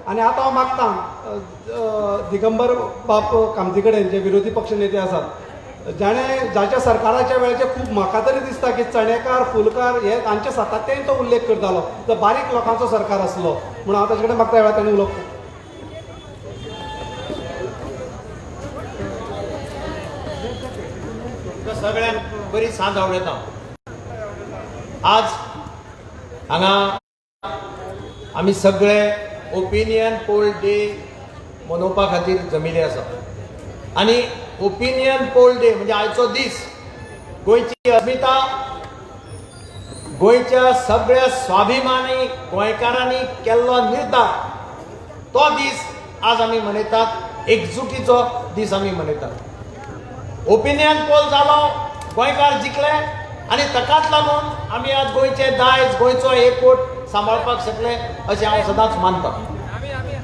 आनी आतां हांव मागतां दिगंबर बाब कामती कडेन, जे विरोधी पक्ष नेते आसात, जाणें जाच्या सरकाराच्या वेळाचेर खूब म्हाका तरी दिसता की चणेकार, फुलकार हे तांच्या सातत्यान तो उल्लेख करतालो, जो बारीक लोकांचो सरकार आसलो, म्हणून हांव ताचे कडेन मागता ह्या वेळार ताणें उलोवप. सगळ्यांक बरी सांज आवडटा. आज हांगा आमी सगळे ओपिनियन पोल डे मनोवपा खातीर जमिल्ले आसा आनी ओपिनियन पोल डे म्हणजे आयचो दीस गोंयची अस्मिता, गोंयच्या सगळ्या स्वाभिमानी गोंयकारांनी केल्लो निर्धार, तो दीस आज आमी मनयतात. एकजुटीचो दीस आमी मनयतात. ओपिनियन पोल जालो, गोंयकार जिखले आनी ताकाच लागून आमी आज गोंयचें दायज, गोंयचो एकवट सांबाळपाक शकले अशें हांव सदांच मानतां.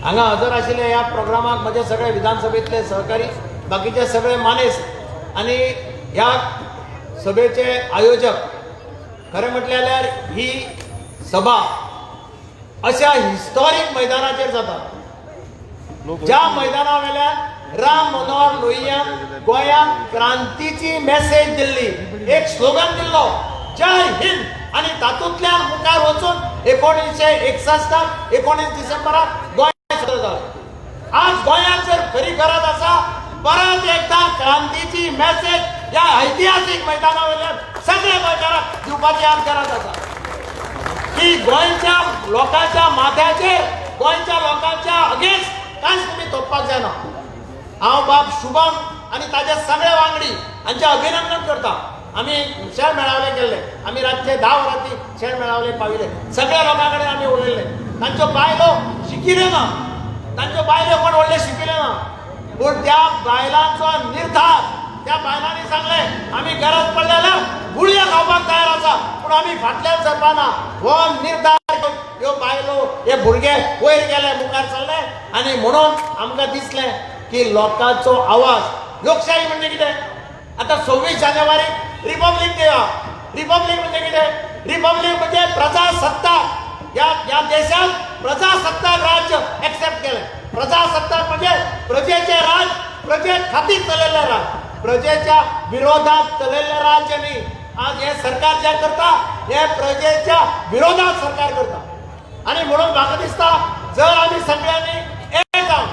हांगा हजर आशिल्ले ह्या प्रोग्रामाक म्हजे सगळे विधानसभेंतले सहकारी, बाकीचे सगळे मानेस्त आनी ह्या सभेचे आयोजक, खरें म्हटलें जाल्यार ही सभा अशा हिस्टॉरीक मैदानाचेर जाता ज्या मैदाना वेल्यान राम मनोहर लोहियान गोंयांत क्रांतीची मेसेज दिल्ली, एक स्लोगन दिल्लो, जय हिंद, आनी तातूंतल्यान मुखार वचून 1961 19 डिसेंबराक गोंय स्वतंत्र जालें. आज गोंयांत जर खरी गरज आसा, परत एकदां क्रांतीची मेसेज ह्या ऐतिहासीक मैदाना वयल्यान सगळ्या गोंयकारांक दिवपाची आज गरज आसा की गोंयच्या लोकांच्या माथ्याचेर, गोंयच्या लोकांच्या अगेन्स्ट कांयच तुमी थोपपाक जायना. हांव बाब शुभम आनी ताजे सगळे वांगडी हांचें अभिनंदन करता. आमी शेण मेळावले केल्ले, आमी रातचे 10 वरांनी शेण मेळावले पाविल्ले. सगळ्या लोकां कडेन आमी उलयल्ले. तांच्यो बायलो शिकिल्यो ना, तांच्यो बायलो कोण व्हडले शिकिल्यो ना, पूण त्या बायलांचो निर्धार, त्या बायलांनी सांगलें आमी गरज पडले जाल्यार गुळयो खावपाक तयार आसा, पूण आमी फाटल्यान सरपाना. हो निर्धार घेवन ह्यो बायलो, हे भुरगे वयर गेले, मुखार चल्ले आनी म्हणून आमकां दिसलें की लोकांचो आवाज. लोकशाही म्हणजे कितें? आतां 26 जानेवारीक रिपब्लीक डे. रिपब्लीक म्हणजे कितें? रिपब्लीक म्हणजे प्रजासत्ताक. ह्या ह्या देशात प्रजासत्ताक राज्य एक्सेप्ट केलें. प्रजासत्ताक म्हणजे प्रजेचे राज, प्रजे खातीर चलयल्लें राज, प्रजेच्या विरोधात चलयल्लें राज्य न्ही. आज हे सरकार जे करता हे प्रजेच्या विरोधात सरकार करता आनी म्हणून म्हाका दिसता जर आमी सगळ्यांनी एक जावन,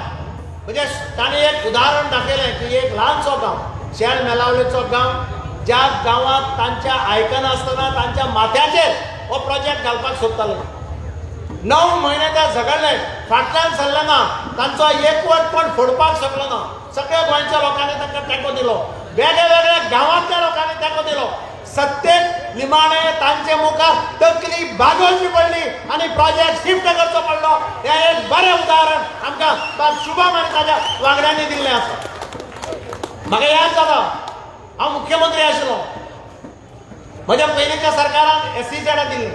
म्हणजे ताणें एक उदाहरण दाखयलें की एक ल्हानसो गांव, शेण मेलावलेचो गांव, ज्या गांवांत तांच्या आयकनासतना तांच्या माथ्याचेर हो प्रोजेक्ट घालपाक सोदताले. 9 म्हयने ते झगडले, फाटल्यान सरले ना, तांचो एकवट कोण फोडपाक शकलो ना. सगळ्या गोंयच्या लोकांनी तांकां तेंको दिलो, वेगळ्या वेगळ्या गांवांतल्या लोकांनी तेंको दिलो. सत्तेक निमाणे तांचे मुखार तकली बागोवची पडली आनी प्रोजेक्ट शिफ्ट करचो पडलो. हें एक बरें उदाहरण आमकां बाब शुभम आनी ताज्या वांगड्यांनी दिल्लें आसा. म्हाका याद जाता, हांव मुख्यमंत्री आशिल्लो, म्हज्या पयलींच्या सरकारान एसईझेड दिल्ली.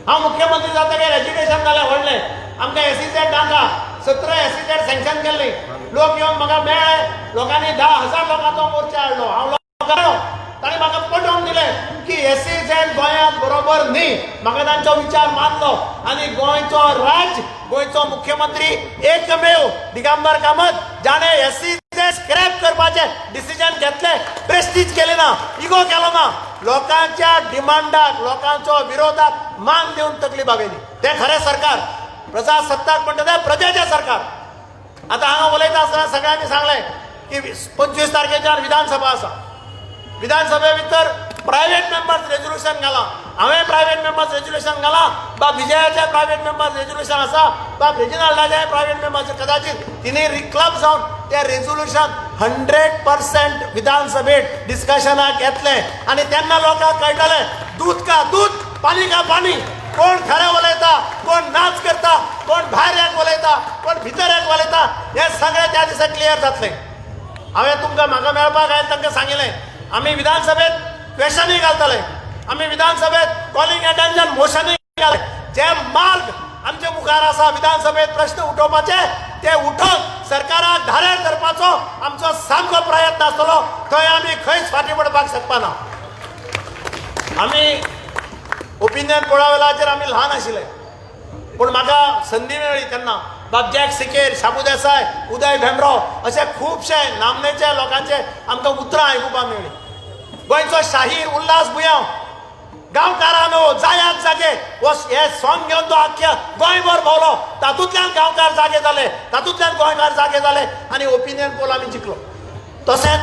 हांव मुख्यमंत्री जातकीर एज्युकेशन जालें व्हडलें, आमकां एसईझेड नाका, 17 एसईझेड सँक्शन केल्ली. लोक येवन म्हाका मेळ्ळे, लोकांनी 10,000 लोकांचो मोर्चा हाडलो. हांव लोकांक, तांणी म्हाका पटोवन दिलें की एसईझेड गोंयांत बरोबर न्ही. म्हाका तांचो विचार मानलो आनी गोंयचो राज्य, गोंयचो मुख्यमंत्री एकमेव दिगंबर कामत, जाणें एसईझेड स्क्रॅप करपाचें डिसिजन घेतलें, प्रेस्टीज केलें ना, इगो केलो ना, लोकांच्या डिमांडाक, लोकांचो विरोधाक मान दिवन तकली बागयली. तें खरें सरकार, प्रजासत्ताक म्हणटा तें प्रजेचें सरकार. आतां हांगा उलयता आसतना सगळ्यांनी सांगलें की 25 तारखेच्यान विधानसभा आसा. विधानसभे भितर प्रायव्हेट मेंबर्स रेजोल्युशन घालां. हांवें प्रायव्हेट मेंबर्स रेजोल्युशन घालां, बाब विजयाचें प्रायव्हेट मेंबर्स रेजोल्युशन आसा, बाब रेजिनाल्डाचें प्रायव्हेट मेंबर्स, कदाचित तिनूय क्लब जावन तें रेजोल्युशन 100% विधानसभेत डिस्कशनाक येतलें आनी तेन्ना लोकांक कळटलें दूद का दूद, पाणी का पाणी, कोण खरें उलयता, कोण नाच करता, कोण भायर एक उलयता, कोण भितर एक उलयता, हें सगळें त्या दिसा क्लियर जातलें. हांवें तुमकां, म्हाका मेळपाक आयलें, तांकां सांगिल्लें आमी विधानसभेत क्वेशनूय घालतले, आमी विधानसभेत कॉलिंग अटेन्शन मोशनूय घालतले. जे मार्ग आमचे मुखार आसा विधानसभेत प्रश्न उठोवपाचे, ते उठोवन सरकाराक धारेर धरपाचो आमचो सामको प्रयत्न आसतलो. थंय आमी खंयच फाटीं पडपाक शकपाना. आमी ओपिनियन पोला वेळाचेर आमी ल्हान आशिल्ले, पूण म्हाका संदी मेळ्ळी तेन्ना. बाब जॅक सिकेर, शाबू देसाय, उदय भेंब्रो अशे खुबशे नामनेच्या लोकांचे आमकां उतरां आयकुपाक मेळ्ळीं. गोंयचो शाहीर उल्हास बुयांव, गांवकारांनो जायात जागे हो हे सॉंग घेवन तो आख्ख्या गोंयभर भोंवलो. तातूंतल्यान गांवकार जागे जाले, तातूंतल्यान गोंयकार जागे जाले आनी ओपिनियन पोल आमी जिखलो. तशेंच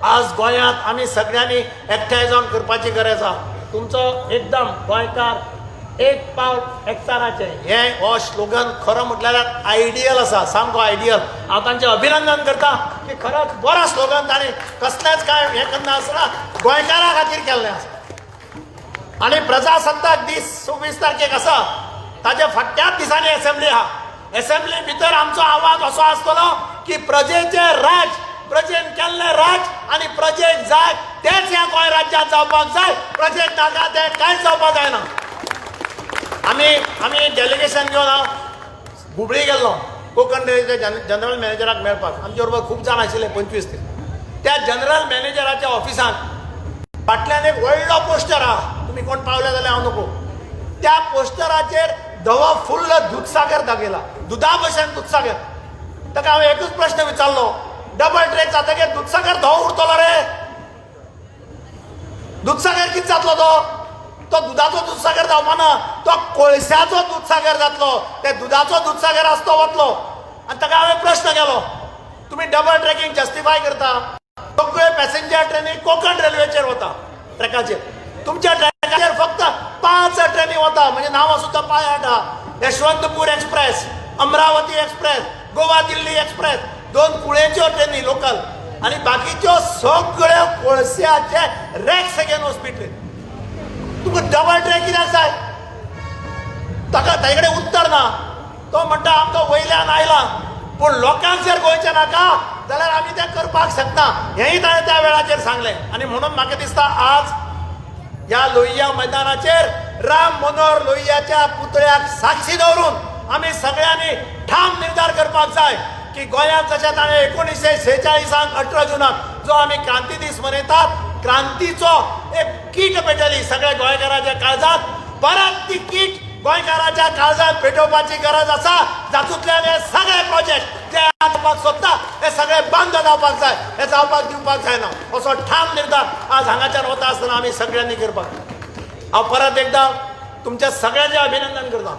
आज गोंयांत आमी सगळ्यांनी एकठांय जावन करपाची गरज आसा. तुमचो एकदम गोंयकार एक पावल एकचाराचें हें हो स्लोगन खरो म्हटल्यार आयडियल आसा, सामको आयडियल. हांव तांचें अभिनंदन करता की खरोच बरो स्लोगन तांणी कसलेंच कांय हें करनासतना गोंयकारा खातीर केल्लें आसा. आनी प्रजासत्ताक दीस 26 तारखेक आसा, ताच्या फाटल्याच दिसांनी एसेंब्ली आहा. एसेंब्ली भितर आमचो आवाज असो आसतलो की प्रजेचें राज, प्रजेन केल्लें राज आनी प्रजेक जाय तेच ह्या गोंय राज्यांत जावपाक जाय, प्रजेक नाका तें कांयच जावपाक जायना. आमी आमी डेलिगेशन घेवन हांव हुबळी गेल्लो कोंकण रेल्वेच्या जनरल मॅनेजराक मेळपाक. आमचे बरोबर खूब जाण आशिल्ले, 25 ते. त्या जनरल मॅनेजराच्या ऑफिसांत फाटल्यान एक व्हडलो पोस्टर आहा, तुमी कोण पावले जाल्यार हांव नको. त्या पोस्टराचेर धवो फुल्ल दुदसागर दाखयला, दुदा भशेन दुदसागर. ताका हांवें एकूच प्रश्न विचारलो, डबल ट्रॅक जातकीर दुदसागर धवो उरतलो रे? दुदसागर कितें जातलो तो? तो दुदाचो दुदसागर जावपा ना, तो कोळश्याचो दुदसागर जातलो. ते दुदाचो दुदसागर आसा तो वतलो. आनी ताका हांवें प्रश्न केलो, तुमी डबल ट्रॅकिंग जस्टिफाय करता, सगळ्यो पॅसेंजर ट्रेनी कोंकण रेल्वेचेर वता ट्रॅकाचेर, तुमच्या ट्रॅकाचेर फक्त 5 ट्रेनी वता, म्हणजे नांवां सुद्दां पांय आठ: Yesvantpur express, Amravati express, Goa Delhi express, 2 कुळेच्यो ट्रेनी लोकल आनी बाकीच्यो सगळ्यो कोळश्याचे रॅक्स घेवन वचपी ट्रेन. तुका डबल ट्रॅक कित्याक जाय? ताका ताजे कडेन उत्तर ना. तो म्हणटा आमकां वयल्यान आयला, पूण लोकांक जर गोंयचें नाका जाल्यार आमी तें करपाक शकना, हेंय ताणें त्या वेळाचेर सांगलें. आनी म्हणून म्हाका दिसता आज ह्या लोहिया मैदानाचेर राम मनोहर लोहियाच्या पुतळ्याक साक्षी दवरून आमी सगळ्यांनी ठाम निर्धार करपाक जाय की गोंयांत जशें ताणें 1946 18 जुनाक जो आमी क्रांती दीस मनयतात, क्रांतीचो एक कीट पेटयली सगळ्या गोंयकाराच्या काळजांत, परत ती कीट गोंयकाराच्या काळजांत पेटोवपाची गरज आसा. जातूंतल्यान हे सगळे प्रोजेक्ट जे जावपाक सोदता हे सगळे बंद जावपाक जाय, हे जावपाक दिवपाक जायना, असो ठाम निर्धार आज हांगाच्यान वता आसतना आमी सगळ्यांनी करपाक. हांव परत एकदां तुमच्या सगळ्यांचें अभिनंदन करता,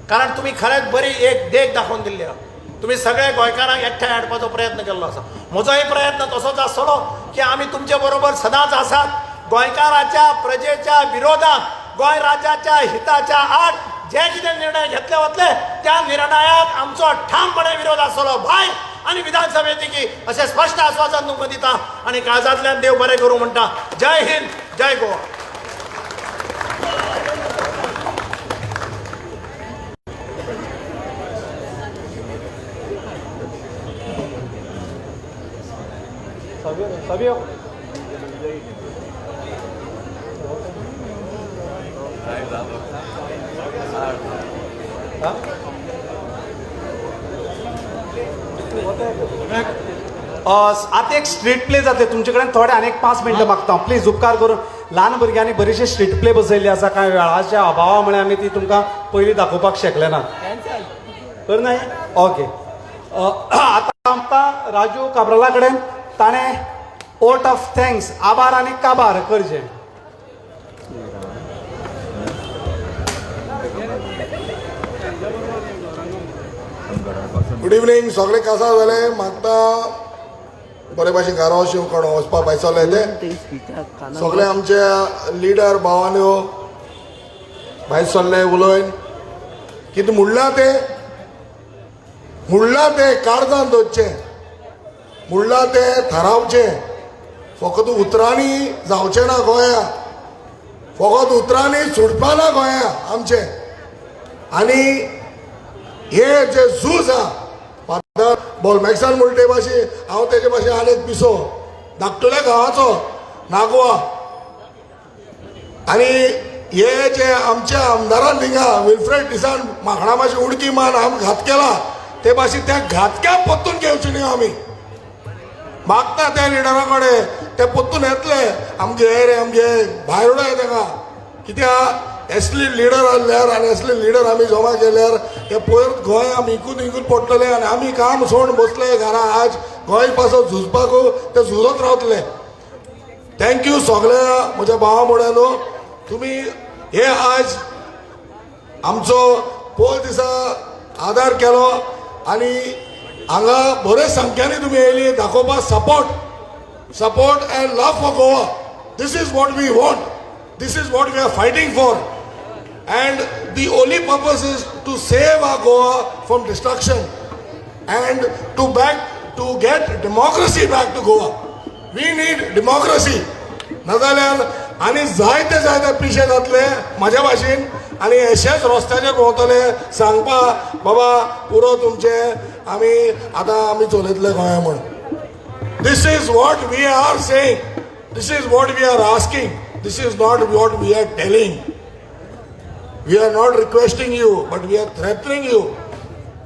कारण तुमी खरेंच बरी एक देख दाखोवन दिल्ली आहा. तुमी सगळे गोंयकारांक एकठांय हाडपाचो प्रयत्न केल्लो आसा. म्हजोय प्रयत्न तसोच आसतलो की आमी तुमचे बरोबर सदांच आसात. गोंयकाराच्या प्रजेच्या विरोधात, गोंय राज्याच्या हिताच्या आड जे कितें निर्णय घेतले वतले त्या निर्णयाक आमचो ठामपणे विरोध आसतलो भायर आनी विधानसभेत, अशें स्पश्ट आस्वासन तुमकां दिता आनी काळजांतल्यान देव बरें करूं म्हणटा. जय हिंद, जय गोवा. सभी आतां एक स्ट्रीट प्ले जातले तुमचे कडेन, थोडे आनी एक 5 मिनटां मागता प्लीज उपकार करून. ल्हान भुरग्यांनी बरीचशी स्ट्रीट प्ले बसयल्ली आसा, कांय वेळाच्या अभावा मुळे आमी ती तुमकां पयलीं दाखोवपाक शकले ना. कर न्हय? ओके. आतां आमकां राजू काब्राला कडेन ताणें वोट ऑफ thanks, आभार आनी काबार करचें. गुड इवनींग सगळे कासार जाले मागता बरे भाशेन घरा वचून कोण वचपाक भायर सरले ते सगळे आमचे लिडर भावांनो भायर सरले उलोवन कितें म्हणलां तें, म्हणलां तें काळजान दवरचें, म्हणलां तें थारावचें. फकत उतरांनी जावचें ना गोंया, फकत उतरांनी सुटपा ना गोंया आमचें. आनी हे जे झूज आहा फादर बोलमॅक्सान म्हणटा ते भाशेन हांव तेजे भाशेन आनी एक पिसो धाकटुल्या गांवाचो नागवा. आनी हे जे आमच्या आमदारान थिंगा विल्फ्रेड डिसान माकडा भाशेन उडकी मारून आम घात केला ते भाशेन त्या घातक्याक परतून घेवचे न्ही. आमी मागता त्या लिडरा कडेन ते परतून येतले आमगे हे रे आमगे भायर उडय ताका, कित्याक असली लिडर आहल्यार आनी असले लिडर आमी जमा केल्यार ते परत गोंय आमी इकून इकून पडटले आनी आमी काम सोडून बसले घरा. आज गोंय पासत झुजपाक ते झुजत रावतले. Thank you सगळ्या म्हज्या भावा भयणांनो. तुमी हे आज आमचो पयर दिसा आदार केलो आनी हांगा बऱ्या संख्यानी तुमी येयली दाखोवपाक support, support and love for Goa. This is what we want, this is what we are fighting for, and the only purpose is to save our Goa from destruction and to get democracy back to Goa. We need democracy. नाजाल्यार आनी जायते जायते पिशे जातले म्हाज्या भाशेन आनी अशेच रस्त्याचेर भोंवतले सांगपा, बाबा पुरो तुमचे, आमी आतां आमी चलयतले गोंया म्हूण. This is what we are saying, this is what we are asking, this is not what we are telling. We are not requesting you, but we are threatening you.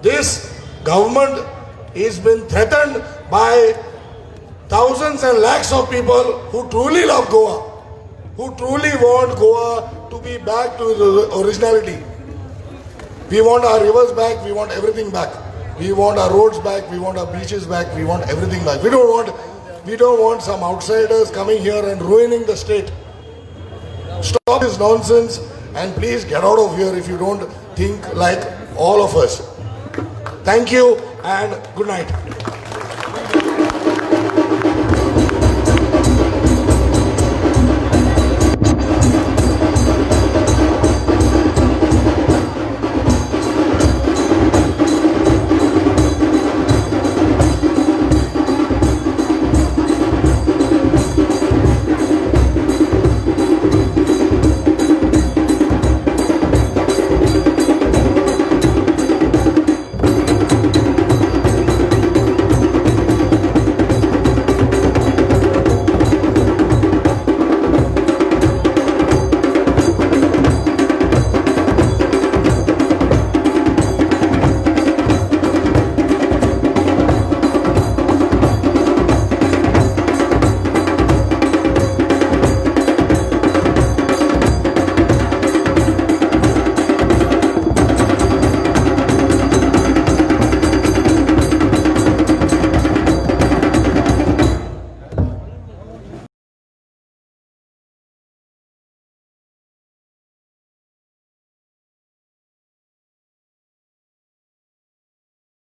This government is been threatened by thousands and lakhs of people who truly love Goa, who truly want Goa to be back to its originality. We want our rivers back, we want everything back. We want our roads back, we want our beaches back, we want everything back. We don't want some outsiders coming here and ruining the state. Stop this nonsense and please get out of here if you don't think like all of us. Thank you and good night.